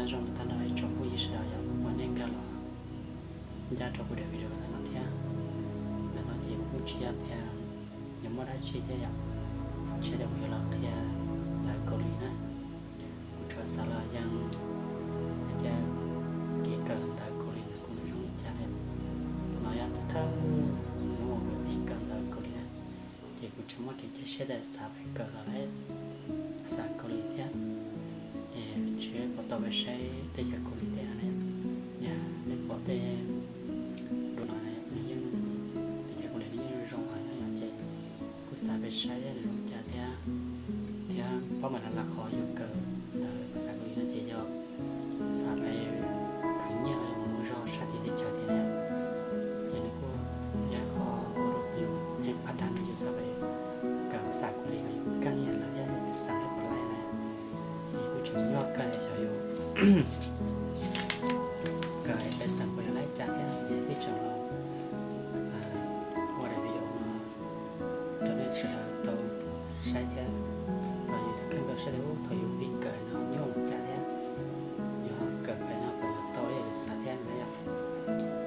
Zoo tag nrho ib tsoom phooj ywg sawv daws yom, uas nej nkag los ncaj rau kuv daim video ntawm no thiab. Ntawm no ces kuv kuj tsis yog tias yuav muaj dab tsi thiab yom, tsis yog tias kuv yuav los qhia ntawv Kaus Lim na. Kuv tsuas xav los yees hais tias kev kawm ntawv Kaus Lim ntawd kuv nws zoo li cas li. No yog thawj hnub uas kuv pib kawm ntawv Kaus Lim na, ces kuv tseem muaj kev cia siab tias xav pais kawm los lawm, xav Kaus Lim thiab. Es tsis pom tau pais saib teb chaws Kaus Lim tej no na. Yog nej pom tej duab no nws yeej, teb chaws Kaus Lim nws yeej zoo heev na yom, ces kuj xav pais saib thiab nws zoo cas thiab. Thiab paub mas lam lam qhov yus kawm ntawv xav Kaus Lim no ces yog xav pais khwv nyiaj los yog mus zog sab tim teb chaws tiag na. Ces nws kuj yog ib qho ua rau yus nyeem pab dag nws yus xav pais kawm xav Kaus Lim los yus kaj nyiaj lawm thiab yus xav pais lawm na. Ces kuj tseem nyuaj kawg xyov yus kawm pais xeem puas yog laib cas thiab ces twb tseem los ua daim video no rau nej sawv daws tau saib thiab. Los yus tus kheej tau saib tias ub thaum yus pib kawm no nyuaj mus cas thiab, yus ho kawm pais no puas yuav tau li yus xav thiab na yom.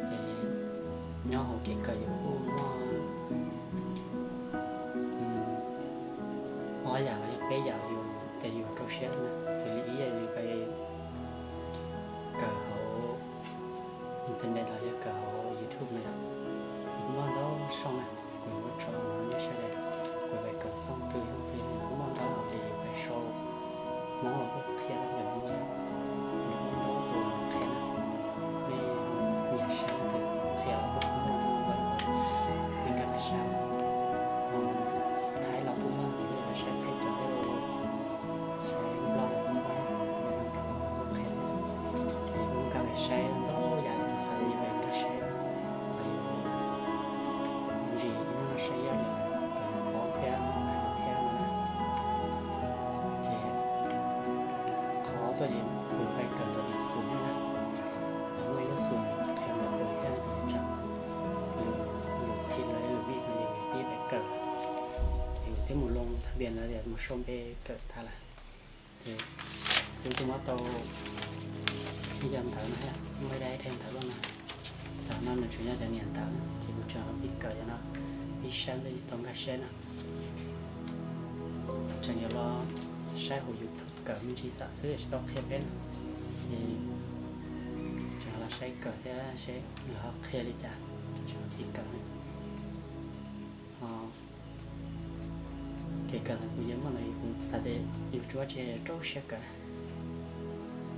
Ces nyob hauv kev kawm yus kuj muaj ob yam los yog peb yam yus tias yus rau siab na, xws li ib yam yus pais kawm hauv internet los yog kawm hauv YouTube no yom, kuj muaj ntau xoo na. Kuv yuav muab tso rau nej saib tias kuv pais kawm xoo twg xoo twg, kuj muaj ntau ces yus pais sau Hmoob los kuj qhia tab yam Hmoob, kuv muaj ntau tus qhia na. Nej nyiam saib tus qhia los kuj muaj ntau ntau, nej nkag pais saib. Thaib los kuj muaj, nej pais saib Thaib cov thiab, saib Nplog los kuj muaj, nej nkag rau kuj qhia na. Ces kuj nkag pais saib ntau yam yus xav yus pais nkag saib, los yus ntsis ib hnub no saib ib yam li kom yus paub thiab hais lus thiab no na. Ces qhov tuaj ces kuv pais kawm ntawv Lis Xus no na, muaj ib lub xus qhia ntawv Kaus Lim thiab ces tseem lwm, lwm thib lawv lwm vij no ces kuv pib pais kawm, ces kuv twb mus loo thaj npias lawv tias mus sau npe kawm tas lawm. Ces xwb kuj muab tau ib co ntawv no thiab, muaj ib daim ib daim ntawv loj no. Cov no nws tseem yog cov niam ntawv ces kuv tseem los pib kawm cov no, pib saib ntawd tsis tau nkag siab na. Tseem yuav los saib hauv YouTube kawm me ntsis xam xwb tsis tau qhia peb na. Ces tseem los saib kawm thiab seb lawv ho qhia li cas, tseem los pib kawm. Kev kawm ntawd kuv yuav muaj ntawd kuv xav tias yus tsuas tsis rau siab kawm.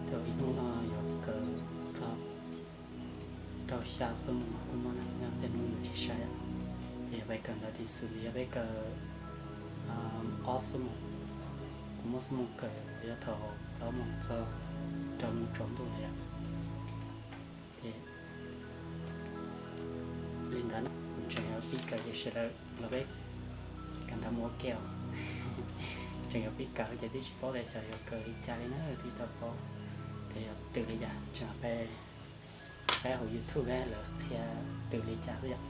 Thaum ib hnub no yuav kawm txog rau xya xuab moos kuj muaj na, yog tej hnub yus tsis saib. Ces yog peb kawm ntawv Lis Xus ces yog peb kawm ob xuab moos, kuv muaj xuab moos kawm yog thaum plaub moos txog rau moos tsaus ntuj na yom. Ces li ntawd na, kuv tseem yuav pib kawm ces sawv daws los peb kawm ntawv mus ua ke os. Tseem yuav pib kawm ces twb tsis paub tias xyov yuav kawm li cas li na, twb tsis tau paub tias yuav twm li cas, tseem peb saib hauv YouTube lawv qhia twm li cas xwb yom.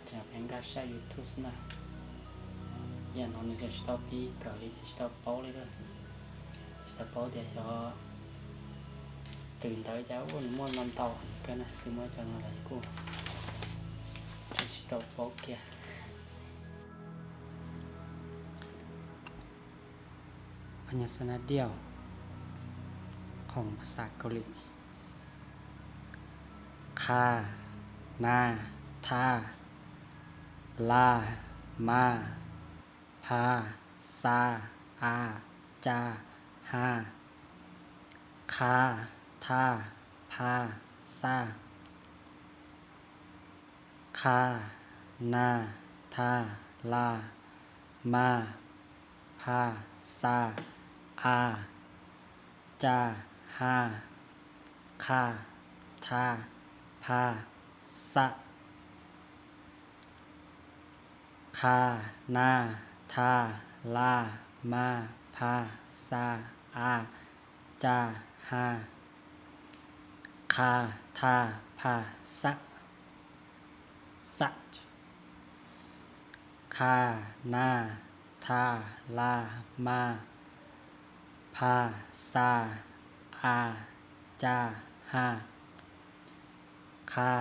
Ces peb nkag saib YouTube xwb na. Yam no nws tseem tsis tau pib kawm li ces tsis tau paub li, tsis tau paub tias xyov twm ntawv cas ua nws muaj ntau ntau kawg na, xwb muab cov no los kuj tseem tsis tau paub kiag. Phas nyas xa na diaj, khoom xas Kaus Lim, qha, na, tha, la, ma, pha, xa, a, ca, ha, qha, tha, pha, xa. Qha, na, tha, la, ma, pha, xa, a, ca, ha, qha, tha, pha, xa. Qha, na, tha, la, ma, pha, xa, a, ca, ha, qha, tha, pha, xa, xa. Qha, na, tha, la, ma, pha, xa, a, ca, ha, qha,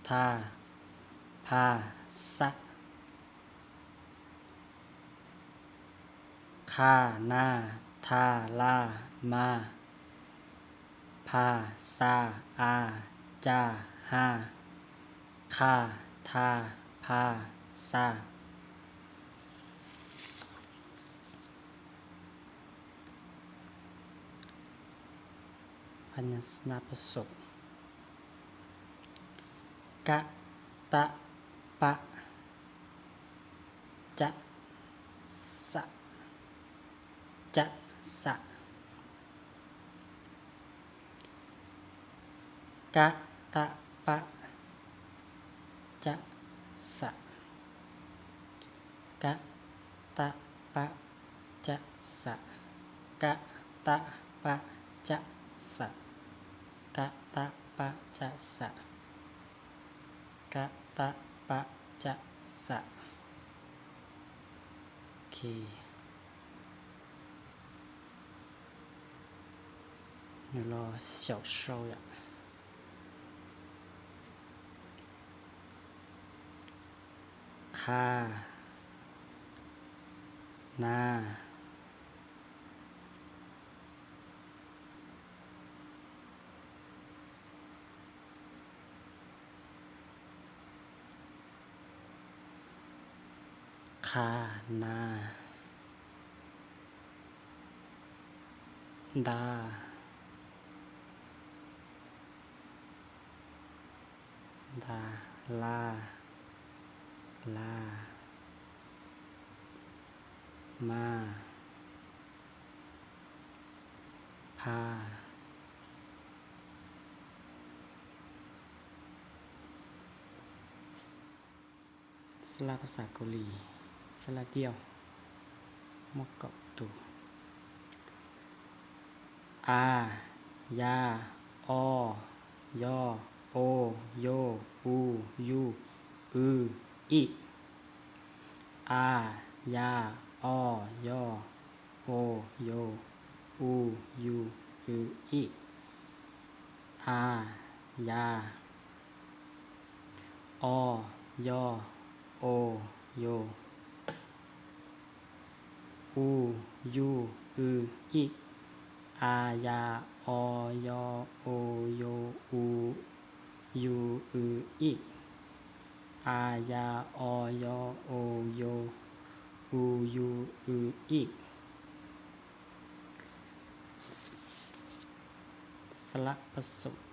tha, pha, xa, qha, na, tha, la, ma, pha, xa, a, ca, ha, qha, tha, pha, xa. Ka, ta, pa, ca, xa, ca, xa. Ka, ta, pa, ca, xa. Ka, ta, pa, ca, xa. Ka, ta, pa, ca, xa. Ka, ta, pa, ca, xa. Ka, ta, pa, ca, xa. Ok. Nws los xyaum sau yom. Qha, na, qha, na, nta, nta, la, la, ma, pha. Xab laj phas xas Kaus Lim, xab laj diauj, muaj kaum tus. A, ya, o, yo, o, yo, u, yu, w, i. A, ya, o, yo, o, yo, u, yu, w, i. A, ya. O, yo, o, yo, u, yu, w, i. A, ya, o, yo, o, yo, u, yu, w, i. A, ya, o, yo, o, yo, u, yu, w, i. Xab laj phas xas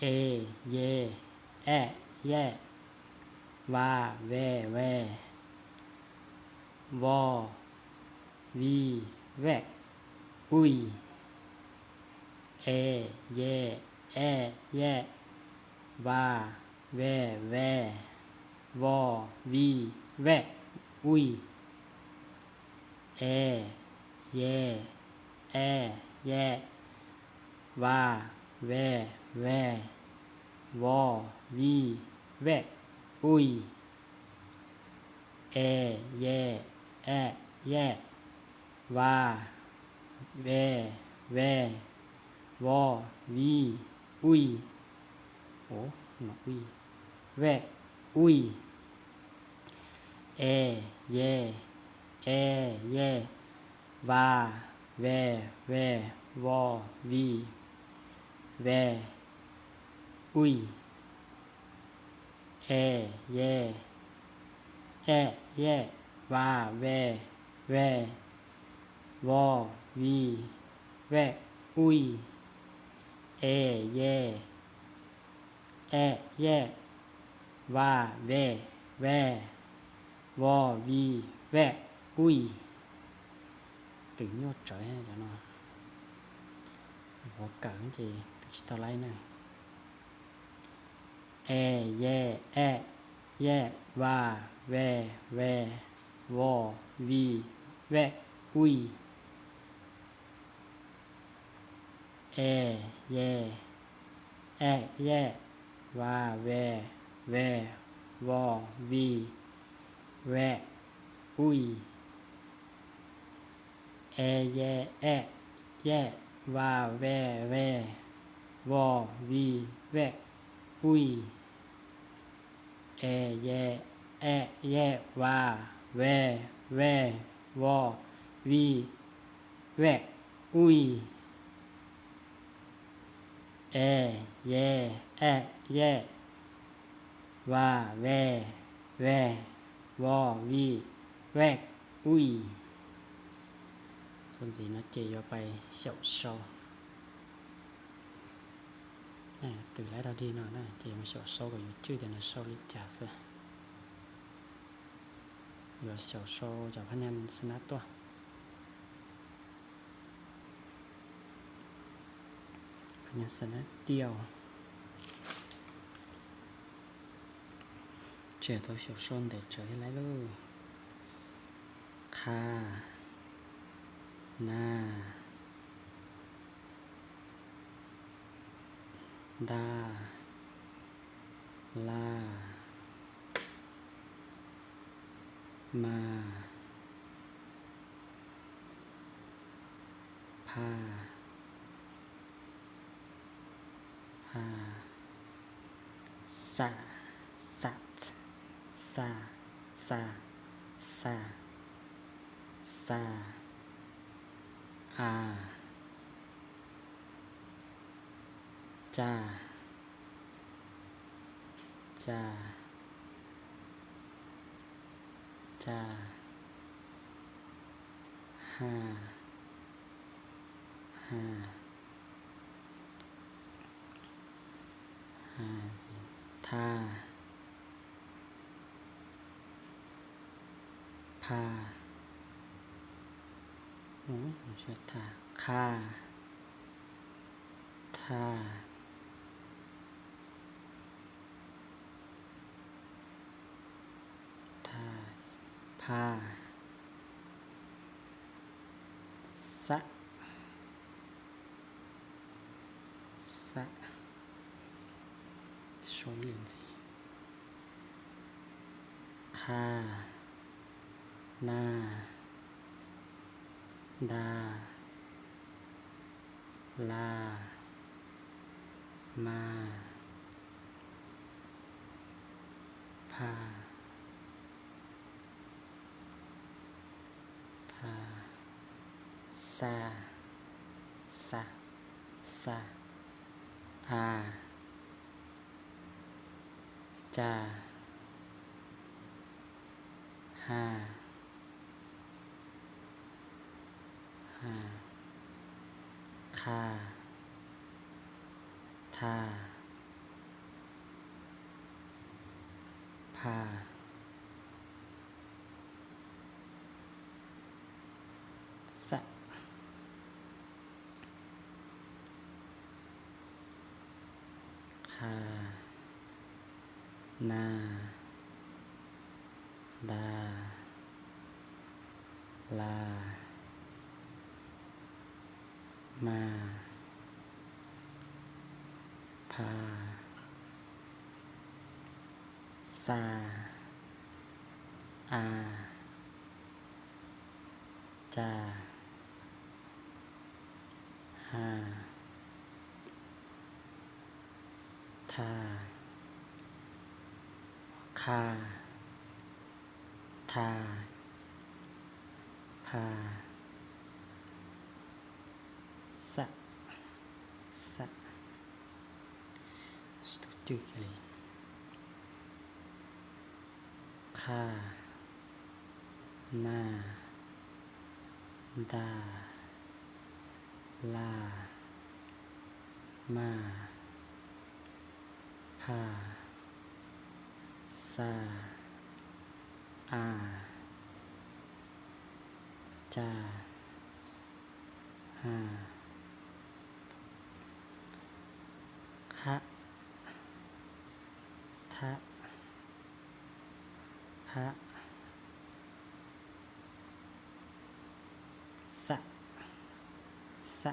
E, ye, e, ye, va, ve, ve, vo, vi, ve, ui. E, ye, e, ye, va, ve, ve, vo, vi, ve, ui. E, ye, e, ye, va, ve, ve, vo, vi, ve, ui. E, ye, e, ye, va, ve, ve, vo, vi, ui. Ve, ui. E, ye, e, ye, va, ve, ve, vo, vi, ve, ui. E, ye, e, ye, va, ve, ve, vo, vi, ve, ui. E, ye, e, ye, va, ve, ve, vo, vi, ve, ui. Twm nyuaj tsawv cov no. Vov kawm ces twb tsis tau laib na. E, ye, e, ye, va, ve, ve, vo, vi, ve, ui. E, ye, e, ye, Va, ve, ve, vo, vi, ve, ui. E, ye, e, ye, va, ve, ve, vo, vi, ve, ui. E, ye, e, ye, va, ve, ve, vo, vi, ve, ui. E, ye, e, ye, va, ve, ve, vo, vi, ve, ui. Txuas ntxiv no ces yuav pais xyaum sau. Twm laib rau dig no na ces yuav mus xyaum sau kom yus cwj tias nws sau li cas xwb. Yuav xyaum sau cov phab nyaj xab nab tuaj. Phab nyaj xab nab diau. Tseem tau xyaum sau ntev tsawv thiab lauj. Qha, na, nta, la, ma, pha, pha, xa, xa, xa, xa, xa, xa, a, ca, ca, ca, ha, ha, ha, tha, pha, tha, qha, tha, tha, pha, xa, xa, sau ib lwm ntxiv. Qha, na, nta, la, ma, pha, pha, xa, xa, xa, a, ca, ha, ha, qha, tha, pha, xa, qha, na, nta, la, ma, pha, xa, a, ca, ha, tha, qha, tha, pha, xa, xa, tsis tau cwj kiag li. Qha, na, nta, la, ma, pha, xa, a, ca, ha, qha, tha, pha, xa, xa,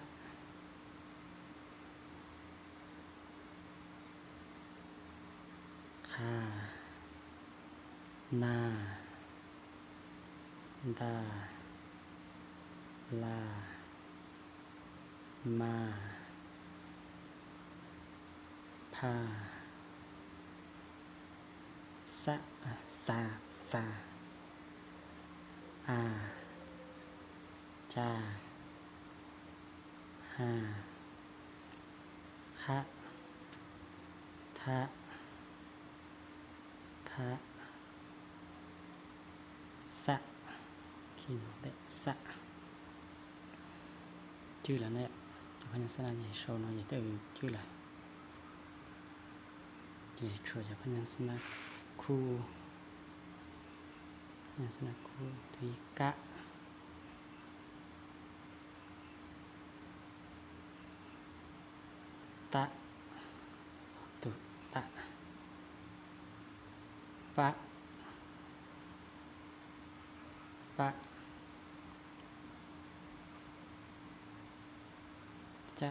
A, na, nta, la, ma, pha, xa, xa, xa, a, ca, ha, kha, tha, pha, xa, xa. Cwj lawm na, cov phab nyaj xab nab ces sau no ces twb cwj lawm. Ces tshuav cov phab nyaj xab nab khu, phab nyaj xab nab khu, tus ib, ka, ta, tus ta, pa, pa, ca,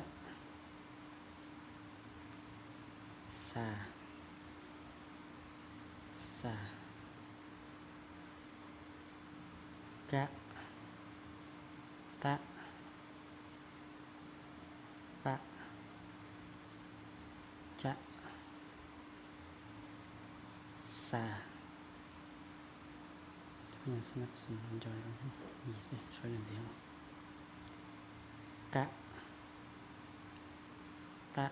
xa, xa, ka, ta, pa, ca, xa. Cov phab nyaj xab nab xwm nco ib xwb, sau ntxiv, ka, ta,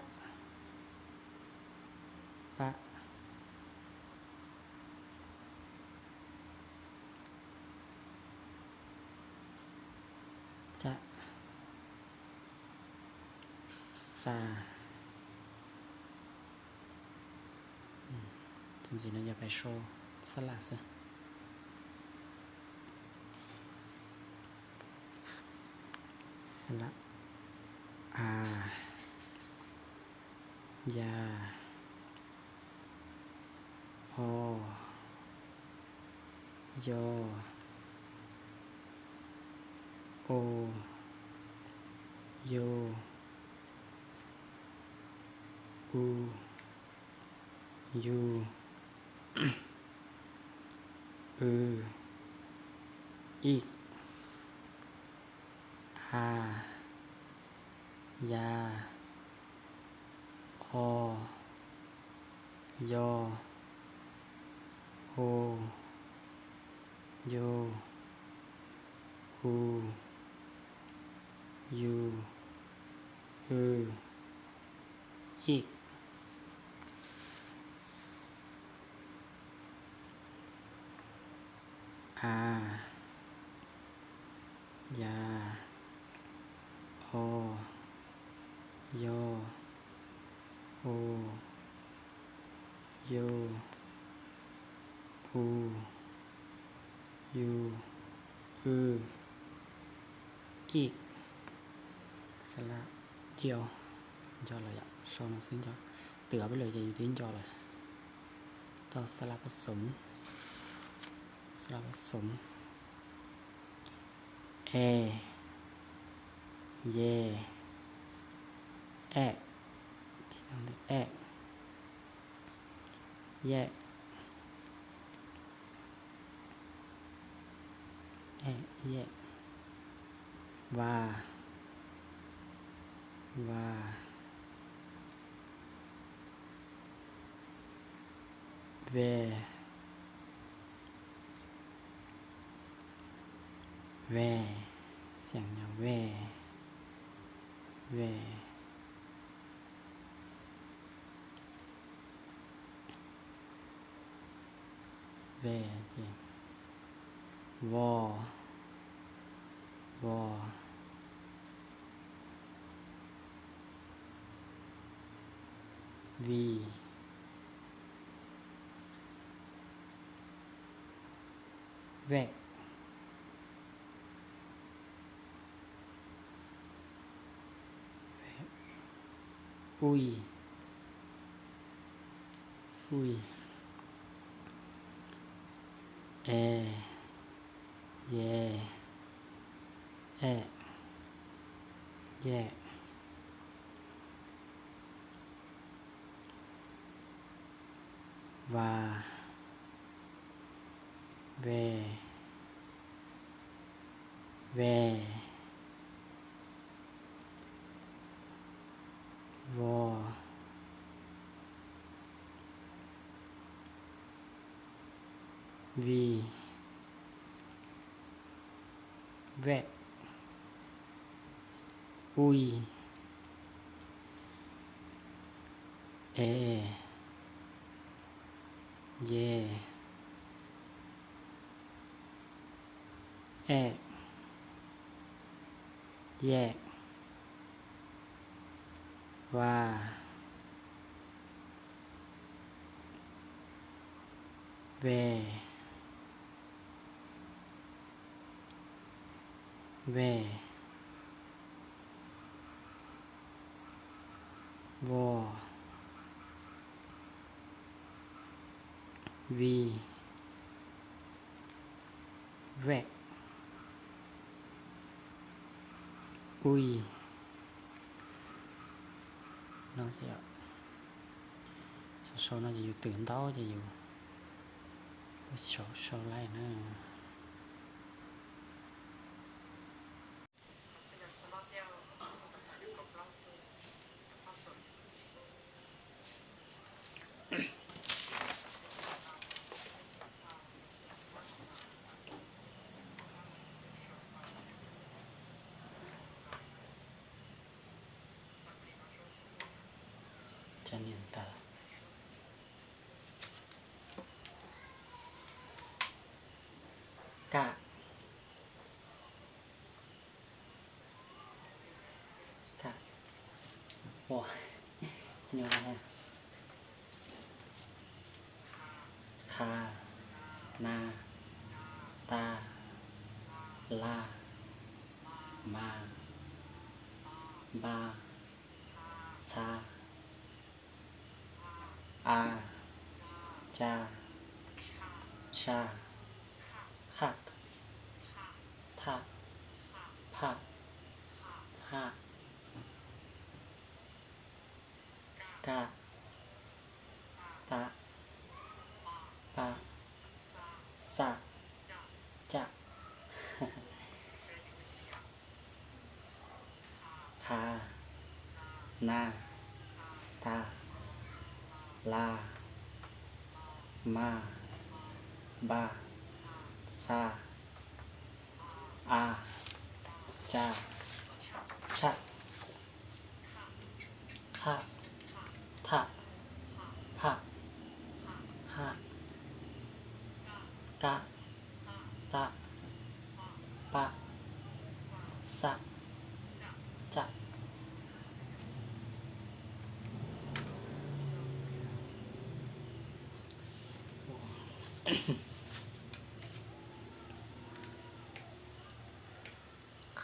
pa, ca, xa. Tus ntxiv no yog peb sau xab las xwb. Xab las, a, ya, o, yo, o, yo, u, yu, w, i, a, ya, o, yo, o, yo, u, yu, w, i. A, ya, o, yo, o, yo, u, yu, w, i. Xab las, dio, nco lawm yom, sau no xwb nco, twb ob peb lwm ces yus twb nco lawm. Tau xab las pab xoov, xab las pab xoov, e, ye, e, e, ye, e, ye, va, va, ve, ve, xiam nyo ve, ve, ve, ces vo, vo, vi, ve, ui, ui, e, ye, e, ye, Va, ve, ve, vo, vi, vej, ui, e, ye, e, ye, va, ve, ve, vo, vi, vej, ui. No xwb yom. Sau sau no ces yus twm ntau ces yus sau sau laij na. Cov niam ntawv. Ka, ka, ua, nyuaj. Kha, na, ta, la, ma, npa, txha, a, ca, tsha, khaj, thaj, phaj, haj, kaj, taj, paj, xaj, caj. Kha, na, ta, la, ma, npa, xa, a, ca, tshaj, khaj, thaj, phaj, haj, kaj, taj, paj, xaj, caj.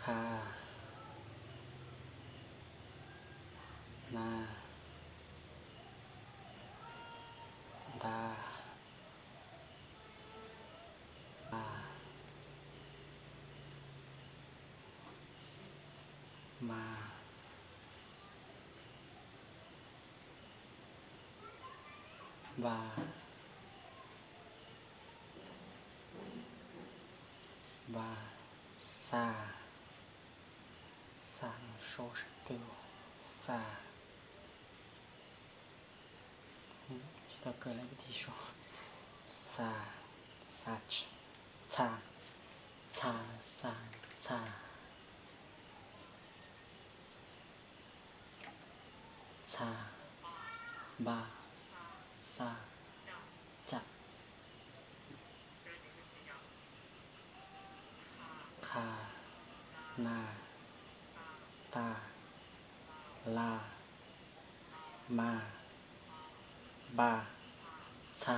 Kha, na, nta, a, ma, va, va, xa, xa no sau sab twg, xa, tsis tau kawm lawm vim tias sau xa, xa, txha, txha, xa, txha. Txha, npa, xa, ca, kha, na, ta, la, ma, npa, txha,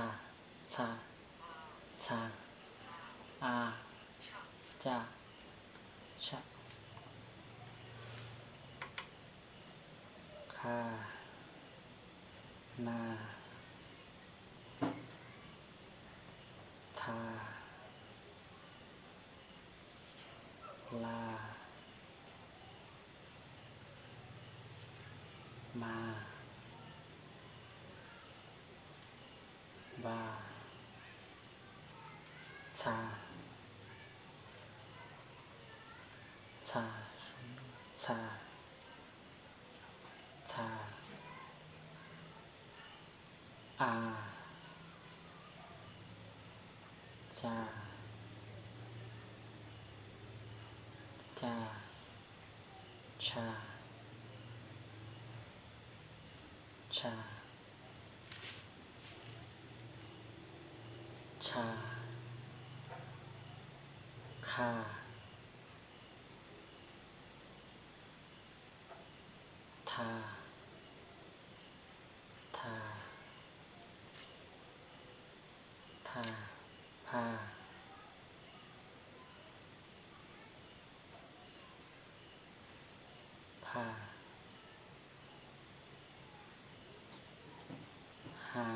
txha, txha, a, ca, tshaj. Kha, na, tha, la, ma, Va, txa, txa, txa, txa, a, ca, ca, tsha, tsha, tsha, qha, tha, tha, tha, pha, pha, ha,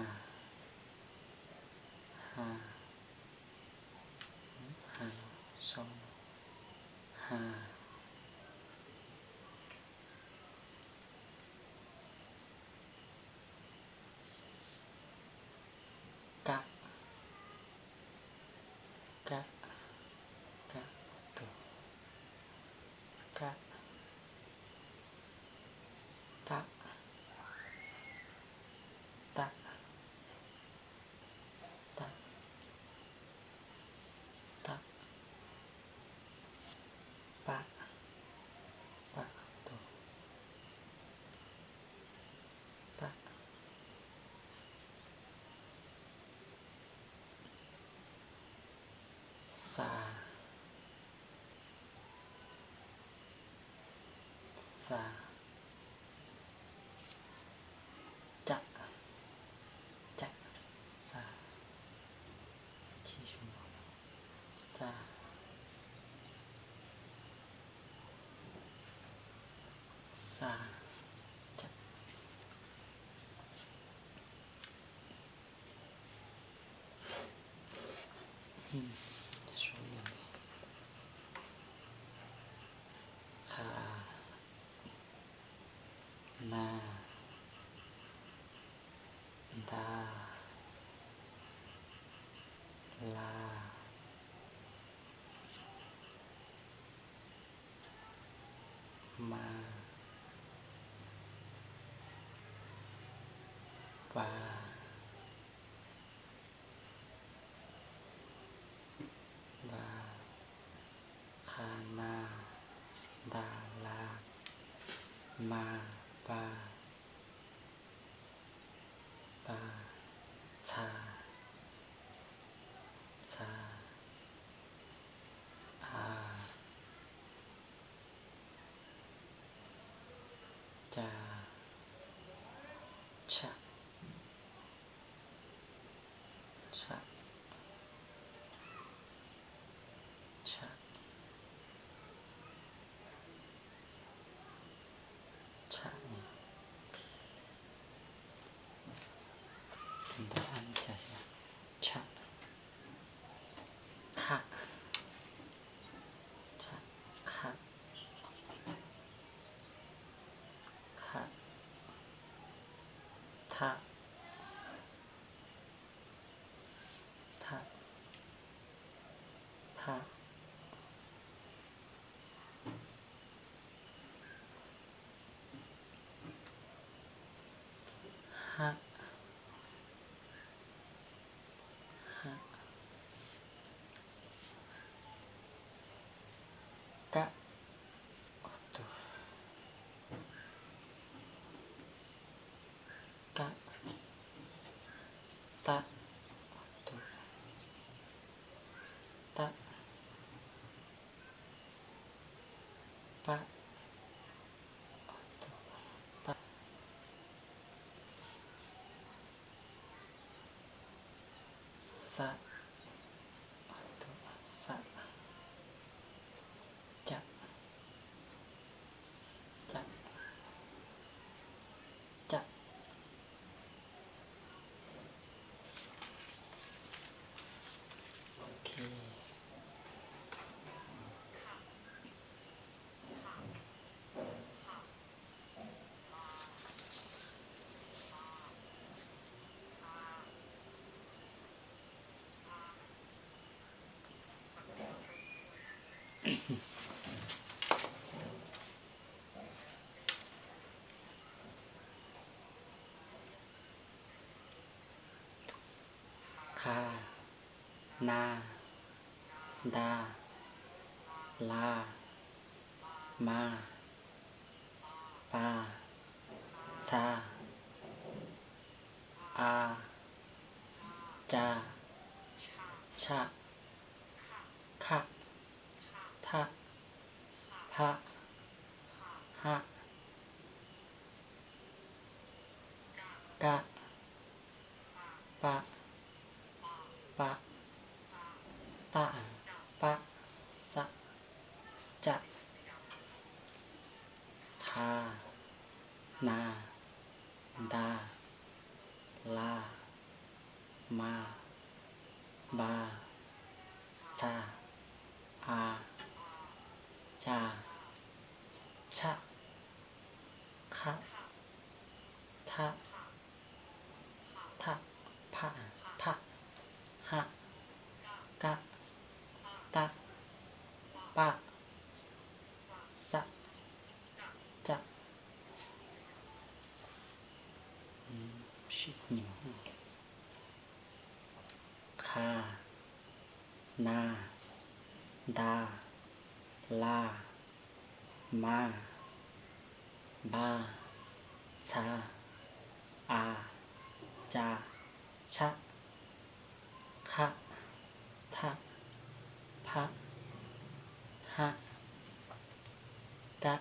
ha, ha, sau, ha, ka, ka, ka, tus, ka, ta, ta, ta, ta, pa, pa, tus, pa, xa, xa, ca, ca, xa, xa, xa, ca, qha, na, nta, la, ma, pa, pa, qha, na, nta, la, ma, pa, pa, txa, txa, a, ca, tsha, tsha, tsha, tsha, tsha, tsha, qha, tsha, qha, qha, tha, tha, pha, ha, ha, ka, tus, ka, ta, tus, ta, pa, tus, pa, xa, tus, xa, ca, ca, ca. Ok. Qha, na, nta, la, ma, pa, txha, a, ca, tshaj, khaj, thaj, phaj, haj, kaj, paj, paj, taj, paj, xaj, caj. Qha, na, nta, la, ma, npa, txha, a, ca, tshaj, khaj, thaj, thaj, phaj, phaj, haj, kaj, taj, paj, xaj, caj. Qha, na, nta, la, ma, npa, txha, a, ca, tshaj, khaj, thaj, phaj, haj, kaj,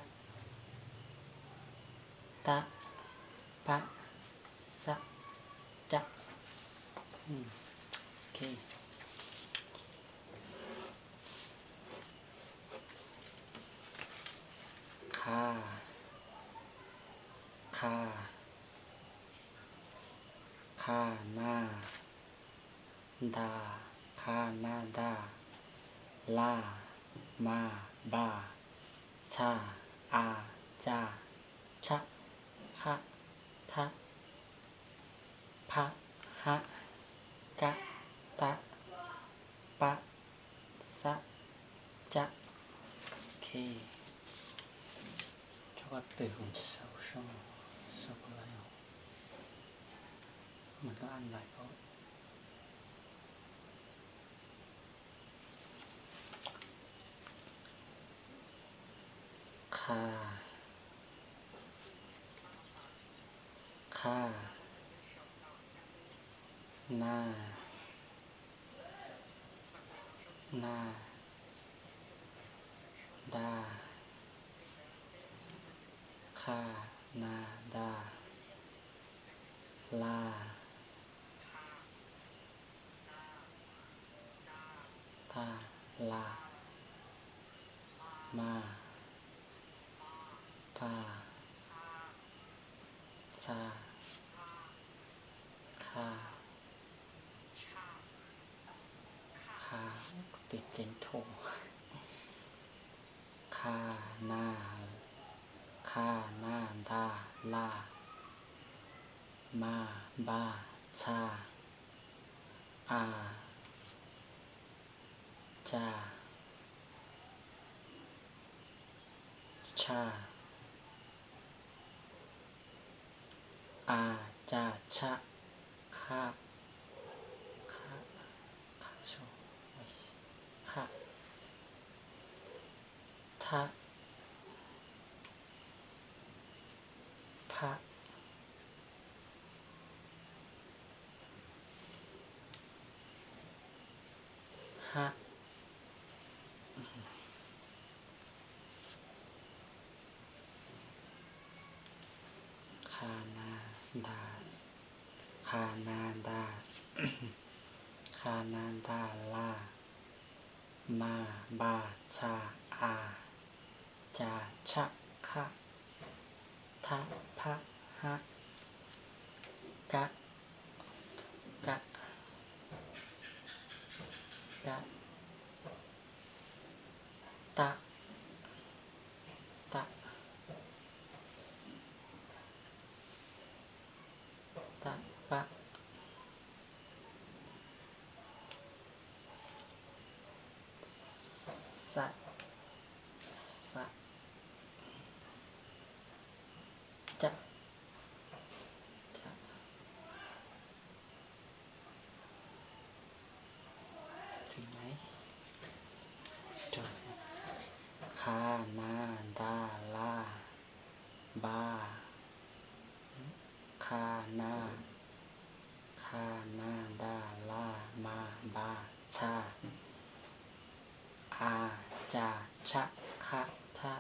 taj, paj, xaj, caj. Qha, qha, qha, na, nta, qha, na, nta, la, ma, npa, txha, a, ca, tshaj, khaj, thaj, phaj, haj, kaj, taj, paj, xaj, caj. Ok, cho các từ hùng sau sau sau các bạn. Mình có ăn lại có Qha, qha, na, na, da, qha, na, da, la, ta, la, ma, pa, xa, kha, kha, tus ceev thuam, kha, na, kha, na, nta, la, ma, npa, txa, a, ca, tsha, a, ca, tsha, kha, kha, kha, kha, tha, pha, ha, kha, na, nta, kha, na, nta, kha, na, nta, la, ma, npa, txa, a, ca, tsha, kha, tha, pha, ha, ka, ka, ka, ta, ta, ta, pa, xa, xa, ca, ca, Kha na da la ba, kha na, kha na da la ma ba txha, a ca tsha kha tha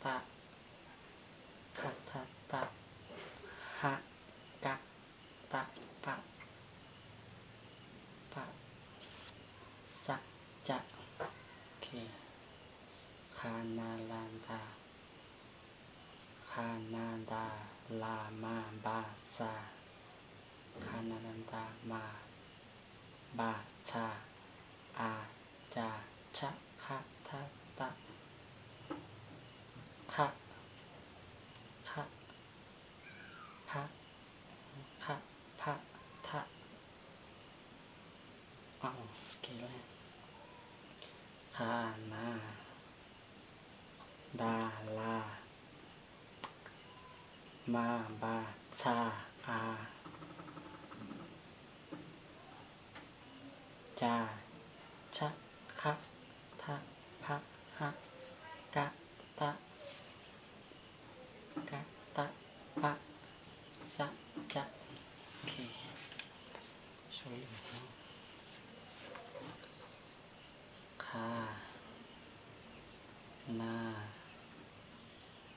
ta, kha tha ta, ha ka ta pa, pa, xa ca. Kha na la da, kha na da la ma ba xa, kha na la da ma ba txha, a ca tsha kha tha ta, kha, kha, pha, kha, pha, tha. Kha na da la ma ba txha, a ca tsha kha tha pha, ha ka ta, ka ta pa, xa ca. Kha na,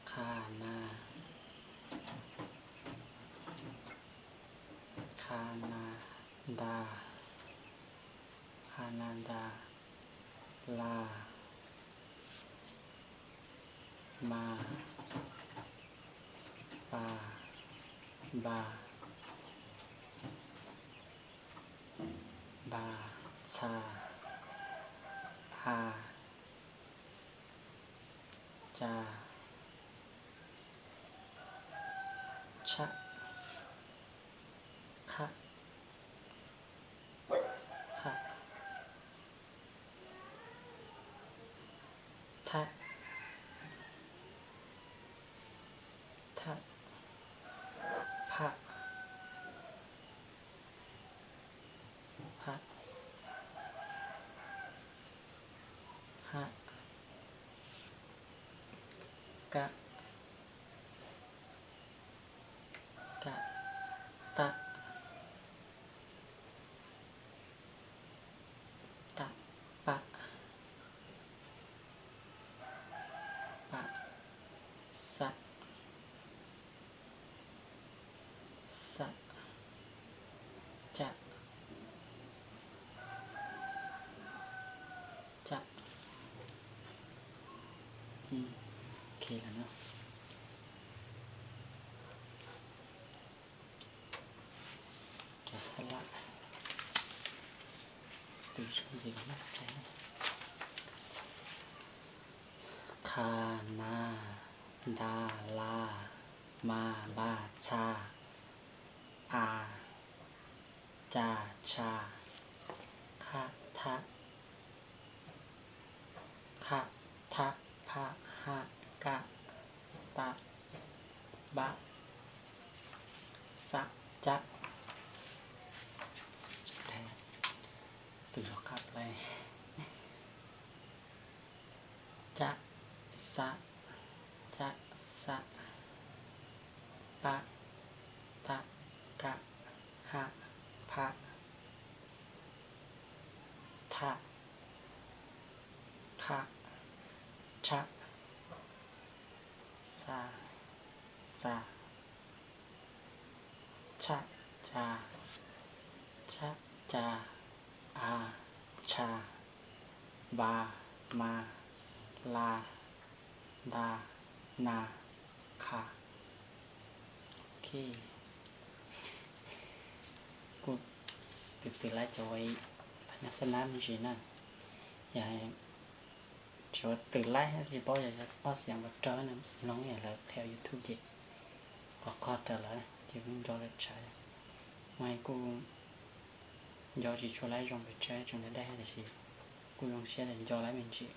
kha na, kha na da, kha na da la ma pa ba ba txha, a ca tsha kha kha tha, tha, pha, pha, ha ka, ka ta, ta pa, pa, xa, xa ca, ca. Cov xab lab, tus tshoob ntxiv los noj tsev. Kha na da la ma ba txha, a ca tsha kha tha, kha tha pha ha ka ta pa ba xa ca. Tus zov qab plai. Ca xa, ca xa, pa ta ka ha pha tha, kha tsha, xa, xa, tsha ca, tsha ca, a tsha, va ma, la da, na kha. Kuj tw tw laib cov phab nyaj xab nab me ntsis na. Yog tsis ua tw laib thiab tsis paub yog ob xiam npaum raug mloog yog lawv qhia YouTube ces qhov qog raws lawv ces kuj nco lawv tshav. Mas kuj nco tsis tshua laib zoo pes tsawg tseem dai dai tiam sis kuj zoo siab tias nco laib me ntsis.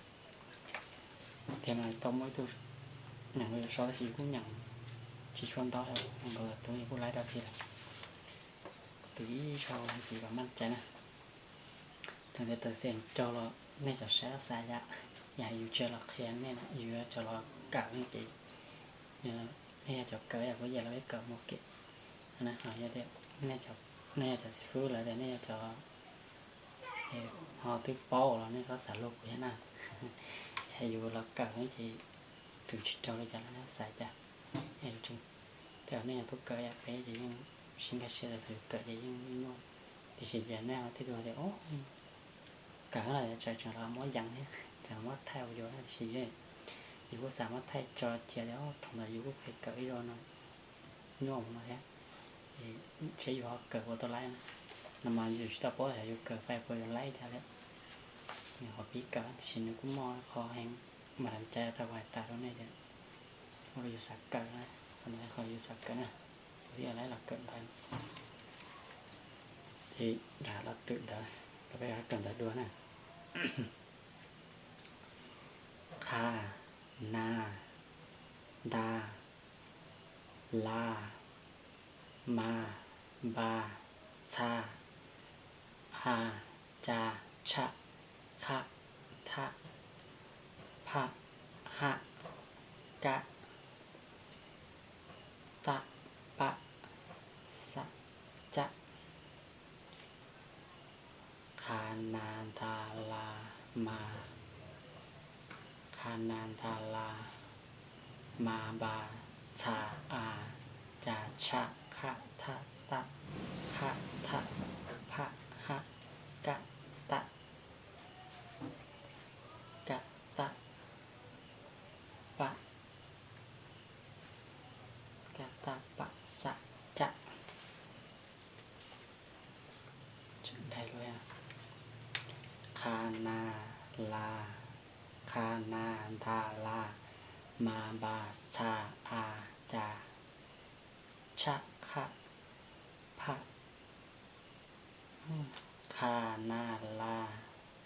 Tiag mas tau muaj ib tug nyeem so tab sis kuj nyeem tsis tshua ntau nkaus tus kuj laib rau tiag lawm. Tus ib sau ntxiv kom maj cai na. Thaum tias tawm xeem raug los nej cov saib xav yam. Yog yus tsis los qhia nej na, yus yuav cov los kawm ces nej yog cov kawm, yog kuv yam los peb kawm mus kev. Ho yog tias nej yog cov xib fwb lawm tias nej yog cov ho twb paub los nej txhob xav luag kuv thiab na. Yog yus los kawm ces twb tsis raug li cas los nej xav cas. Tej zaum nej yog tub kawm yam peb ces yeej sib nkag siab, tus kawm ces yeej nyuaj. Tiam sis ces nej ho tib tug tias kawm los tsam tseem los muab yees thiab, tseem muab thaij ua yuav, tiam sis yus kuj xav muab thaij tso cia li, thaum ntawd yus kuj pheej kawm ib zaug no nyuaj mus no thiab. Seb yus ho kawm ua tau laib no mas yus tsis tau paub yog yus kawm pais puas yuav laib cas li. Nws ho pib kawm tiam sis nws kuj muaj qhov heev mas las cai tau kuv hais tas rau nej tias ua rau yus xav kawm na, qhov ntawd qhov yus xav kawm na, yus thiaj laib los kawm ntawv. Ces nram los twm ntawv, los peb kawm ntawv dua na. Qha, na, nta, la, ma, npa, txha, a, ca, tshaj, qhaj, thaj, phaj, haj, kaj, taj, paj, xaj, caj. Qha na nta la ma, qha na nta la, ma npa txha a, ca tshaj, qhaj thaj, taj qhaj thaj, phaj haj, kaj taj, kaj taj, paj, kaj taj paj xaj caj. Qha na la, qha na nta la, ma npa txha a, ca tshaj, qhaj phaj. Qha na la,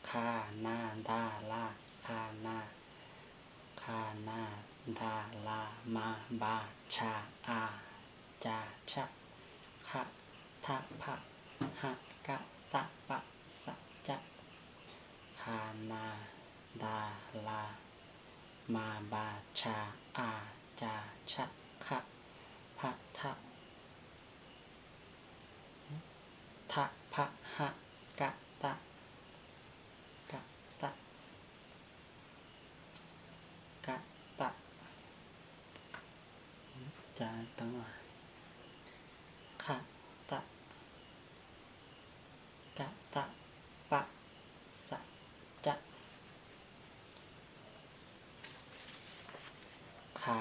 qha na nta la, qha na, qha na nta la, ma npa tsha a, ca tshaj, qhaj thaj phaj, haj kaj taj paj xaj caj. Qha na nta la, ma npa tsha a, ca tshaj, qhaj phaj thaj, thaj phaj haj kaj taj, kaj taj, kaj taj, qhaj taj, kaj taj paj xaj caj. Qha,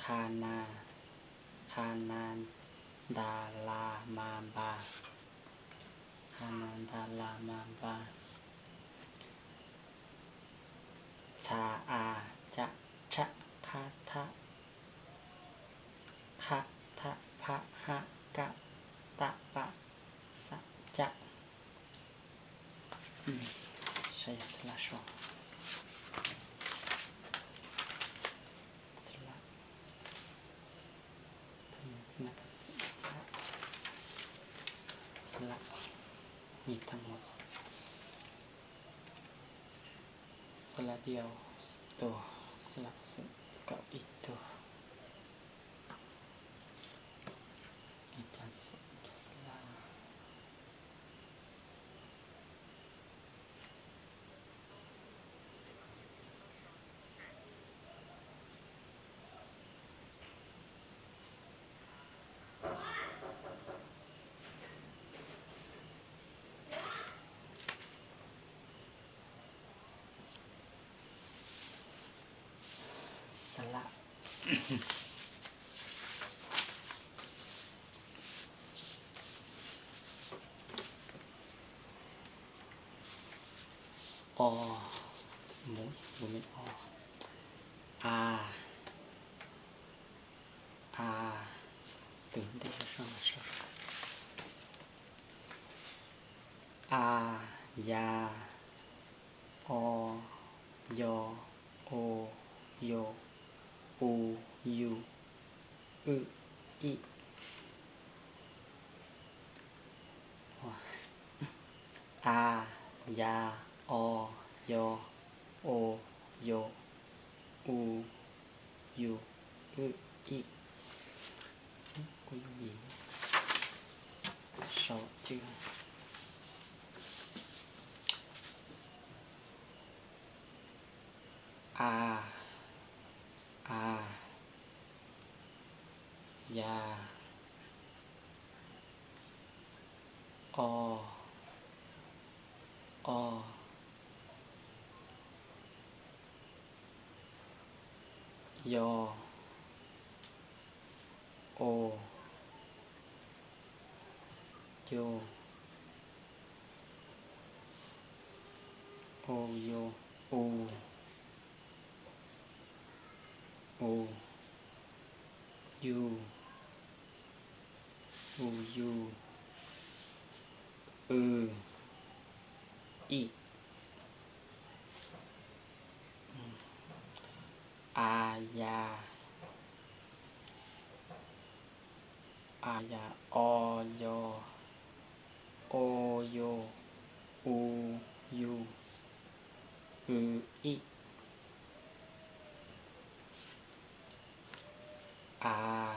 qha na, qha na nta la ma npa, qha na nta la ma npa, txha a, ca tshaj, qhaj thaj, qhaj thaj phaj haj kaj taj paj xaj caj. Saib xab laj so. Xab laj, xab laj, ib tug, xab laj diau, xab laj xwm kaum ib tug, ib tug xab laj. Xab laj. O, mus mus me o, a, a, twb ntej, a, ya, o, yo, o, yo, u, yu, wj, ij. A, ya, o, yo, o, yo, u, yu, w, i. Kuv yuav sau tswj a, a, ya, o, o, yo, o, yo, o, yo, u, u, yu, u, yu, w, i, a, ya, a, ya, o, yo, o, yo, u, yu, w, i, a,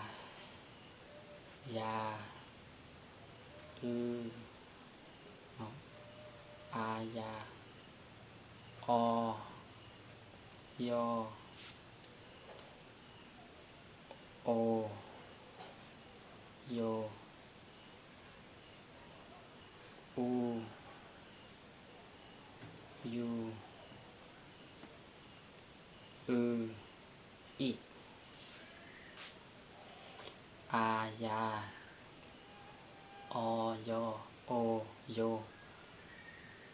ya, w, a, ya, o, yo, o, yo, u, yu, w, i, a, ya, o, yo, o, yo,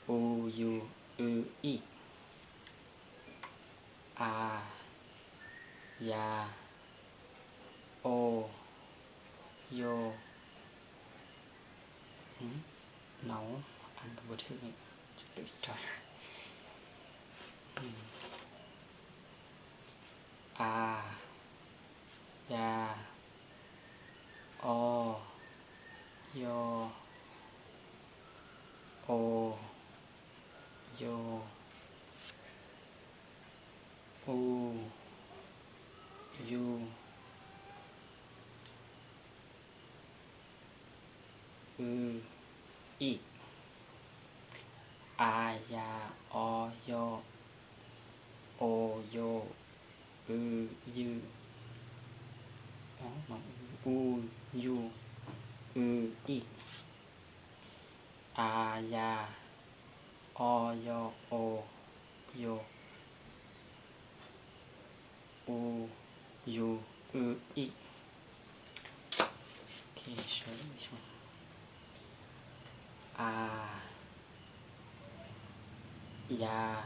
u, yu, w, i, a, ya, o, yo, no, ăn tao bật hơi, a, ya, o, yo, o, yo, u, yu, w, i, a, ya, o, yo, o, yo, w, yu, u, yu, w, i, a, ya, o, yo, o, yo, u, yu, w, i. A, ya,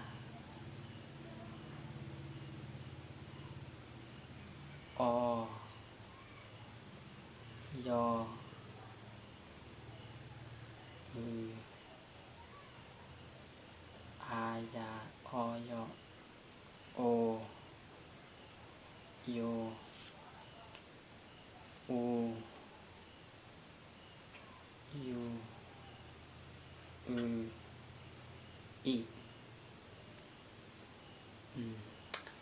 o, yo, w, a, ya, o, yo, o, yo, u, yu, w, i.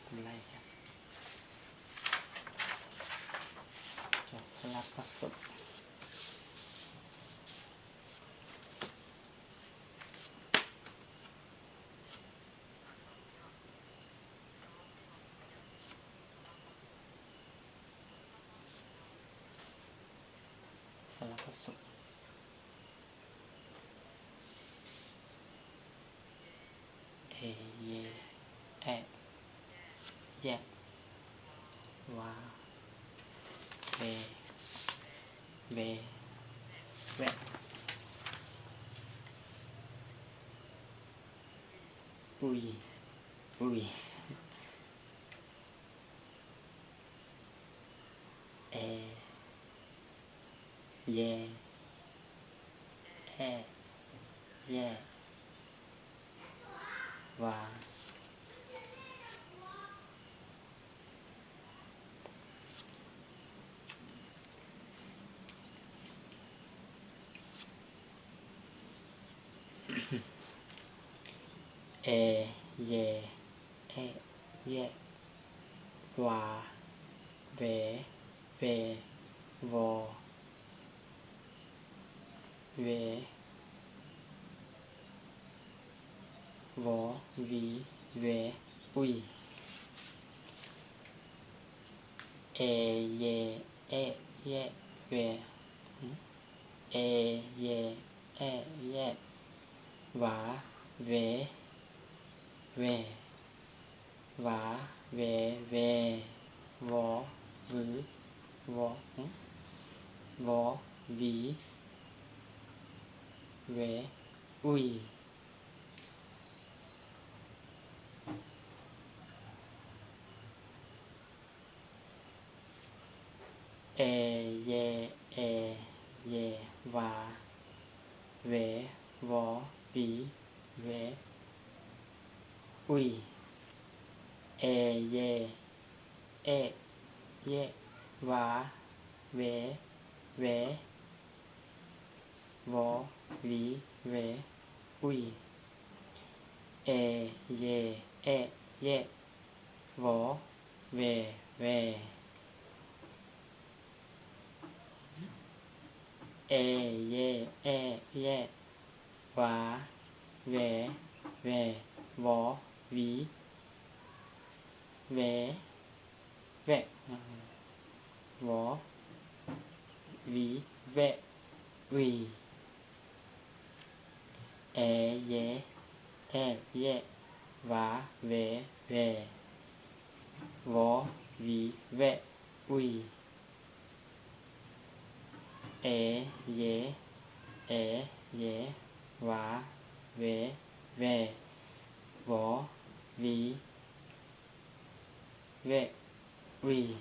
Kuv lai thiab. Cov xab lab pab xum. Xab lab pab xum. E, ye, e, ye, wa, ve, ve, ve, ui, ui, e, ye, e, ye, wa. E, ye, e, ye, va, ve, ve, vo, ve, vov, viv, vev, ui. E, ye, e, ye, ve, e, ye, e, ye, vav, vev, ve, vav, vev, ve, vov, vwv, vov, vov, viv, vev, ui. E, ye, e, ye, vav, vev, vov, viv, vev, ui. E, ye, e, ye, vav, vev, vev, vov, viv, vev, ui. E, ye, e, ye, vov, ve, ve. E, ye, e, ye, vav, vev, ve, vov, viv, vev, ve, vov, viv, ve, ui. E, ye, e, ye, vav, vev, ve, vov, viv, ve, ui. E, ye, e, ye, vav, vev, ve, vov, viv, ve, ui.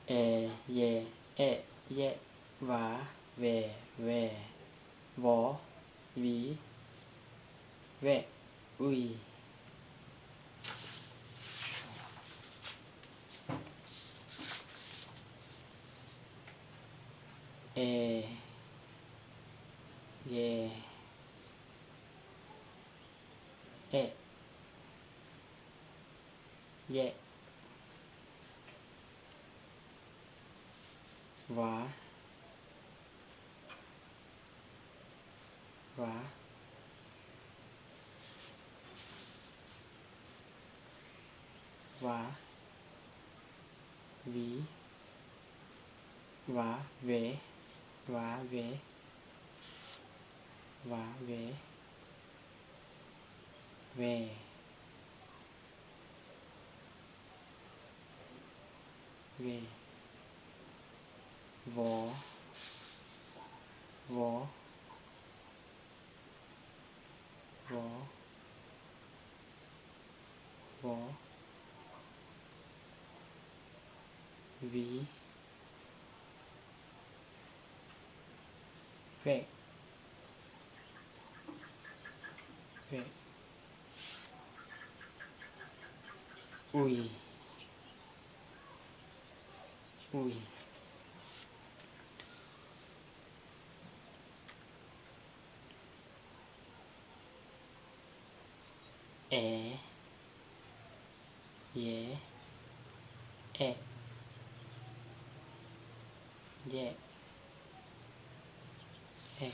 E, ye, e, ye, vav, vev, ve, vov, viv, ve, ui. E, ye, e, ye, vav, vav, vav, viv, vav, vev, vav, vev, vav, vev, ve, ve, vov, vov, vov, vov, viv, ve, ve, ui, ui. E, ye, e, ye, e, ye,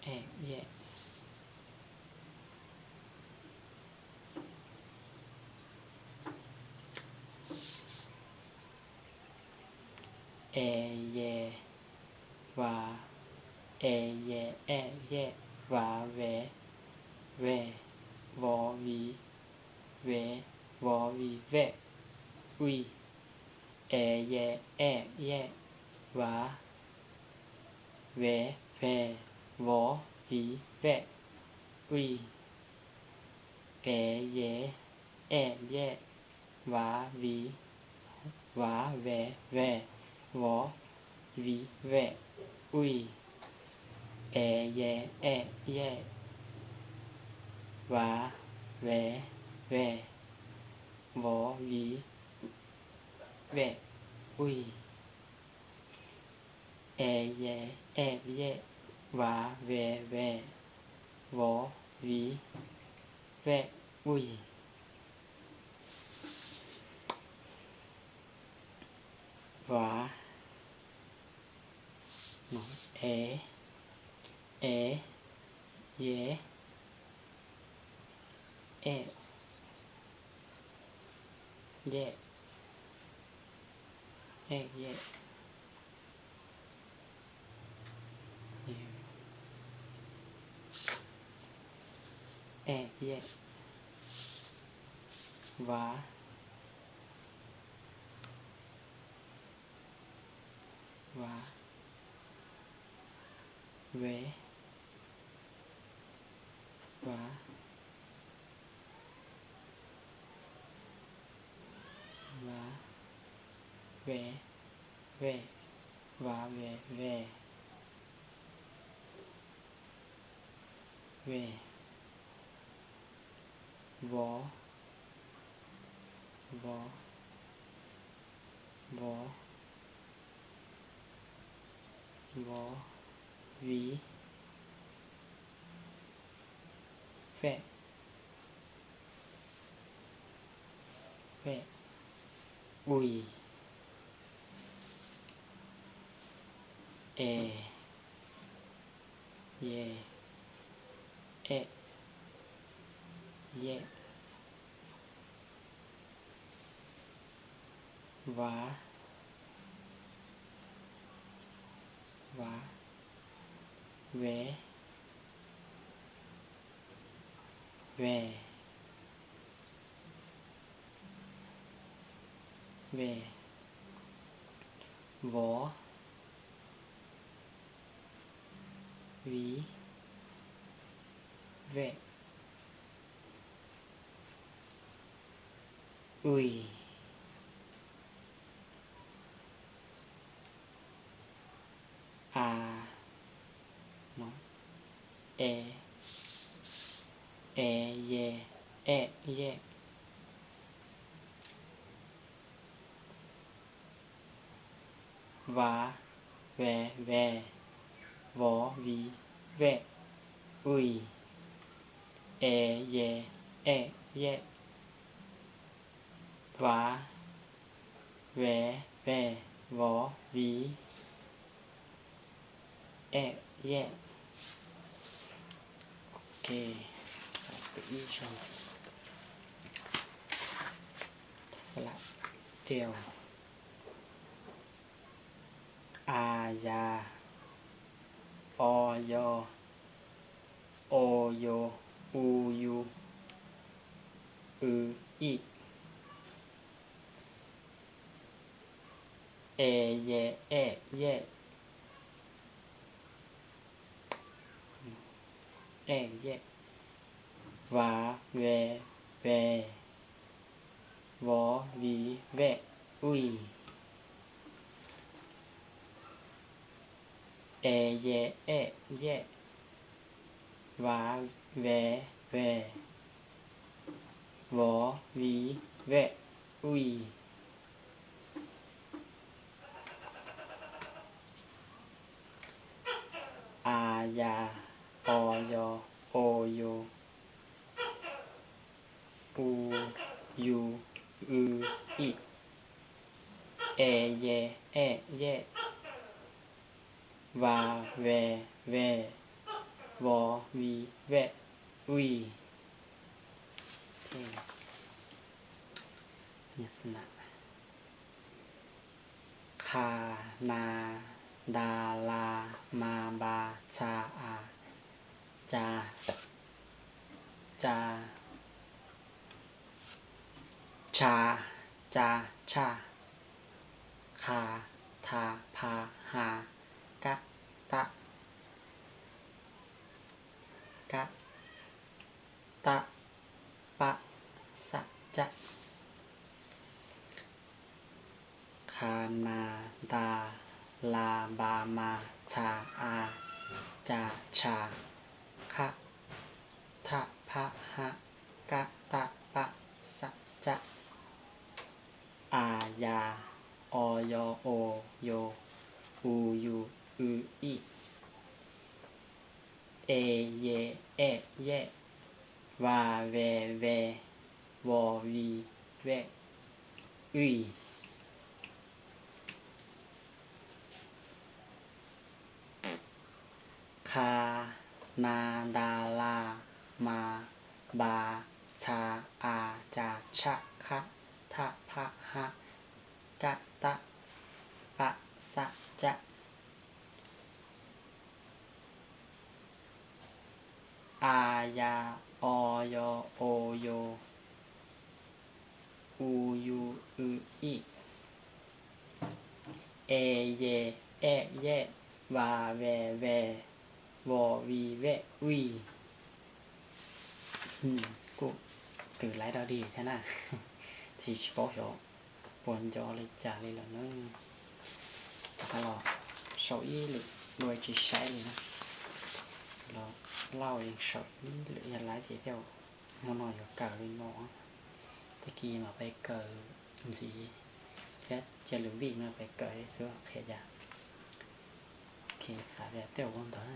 e, ye. E, ye, vav, e, ye, e, ye, vav, vev, ve, vov, viv, ve, vov, viv, ve, ui. E, ye, e, ye, vav, vev, ve, vov, viv, ve, ui. E, ye, e, ye, vav, viv, vav, vev, ve, vov, viv, ve, ui. E, ye, e, ye, vav, vev, ve, vov, viv, ve, ui. E, ye, e, ye, vav, vev, ve, vov, vi, vej, uis. Vav, e, e, ye, e, ye, e, ye, e, ye. Vav, vav, ve, vav, vav, ve, vej, vav, ve, vej, vej, vov, vov, vov, vov, viv, vej, vej, uis, e, ye, e, ye, vav, vav, ve, ve, ve, vov, viv, vej, uis, a, e, e, ye, e, ye, vav, ve, ve, vov, viv, vej, uis, e, ye, e, ye, vav, ve, ve, vov, viv, e, ye. Ok, ib zaug ntxiv. Xa la tiau. A, ya, o, yo, o, yo, u, yu, w, ij, e, ye, e, ye, e, ye, vav, ve, ve, vov, viv, vej, uis, e, ye, e, ye, vav, ve, ve, vov, viv, vej, uis, a, ya, o, yo, o, yu, u, yu, w, ij, e, ye, e, ye, vav, ve, ve, vov, viv, vej, uis. Qha, na, da, la, ma, npa, txa, a, ca, ca, tsha, ca, tshaj, qha, tha, pha, ha, ka, ta, ka, ta, pa, xa, ca. Qha, na, nta, la, npa, ma, txa, a, ca, tsha, qha, tha, pha, ha, ka, ta, pa, xa, ca. A, ya, o, yo, o, yu, u, yu, w, ij, e, ye, e, ye, va ve ve, vo vi ve, ui. Qha na nta la ma ba txa a ca tshaj qhab thaj phaj hab kaj tab paj xab cab. A ya o yo o yo, u yu w ij, e ye ej yej, va ve ve, vo vi vej uij. Kuj tws laib dog dig thiab na, tsis paub xyov puas nco li cas li lawm na. Rov qab los sau ib lwm dua tsis saib li na. Los lauj, yeej sau ib lwm yog laib ces thiaj, hmo no yuav kawm li no. Tag kis mam pais kawm ntxiv thiab, cia lwm vij no pais kawm xwb qhia cas. Ok, xav tias tej zaum ua ntawd,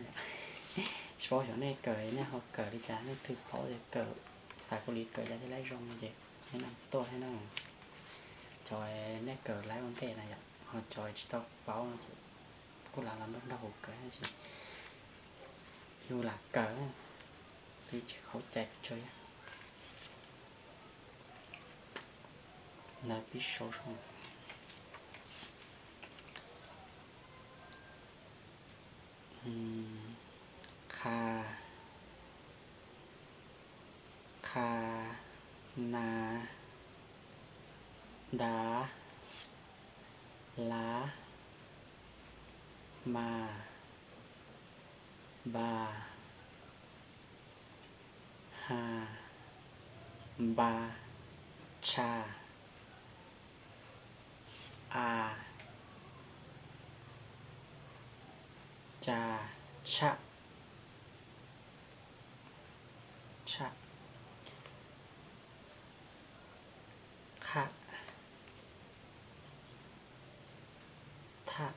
tsis paub xyov nej kawm nej ho kawm li cas, nej twg paub ces kawm, xav kawm li kawm cas thiaj laib zoo no ces nej mam tuaj thiab na. Cov nej kawm laib ua ntej na yom, ho cov tsis tau paub no ces kuj lam los nrog nrog kuv kawm tab sis yus lam kawm, twb tsis khaub cai pes tsawg. Ntawd pib sau zoo. Qha, qha, na, nta, la, ma, npa, ha, npa, tsha, a, ca, tshaj, tshaj, qhaj, thaj,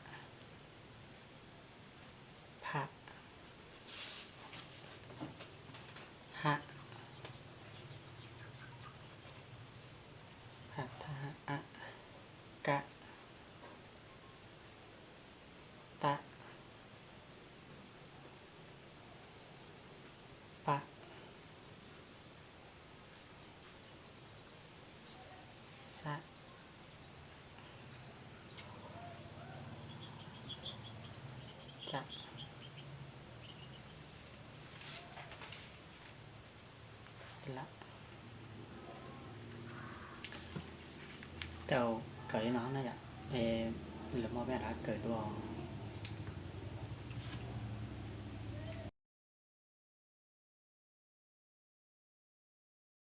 phaj, haj, phaj, thaj, haj, ab, kab, tab, pab, xab, cab, xab, lab. Tau kawm li no na yom, lwm hmo peb rov kawm dua.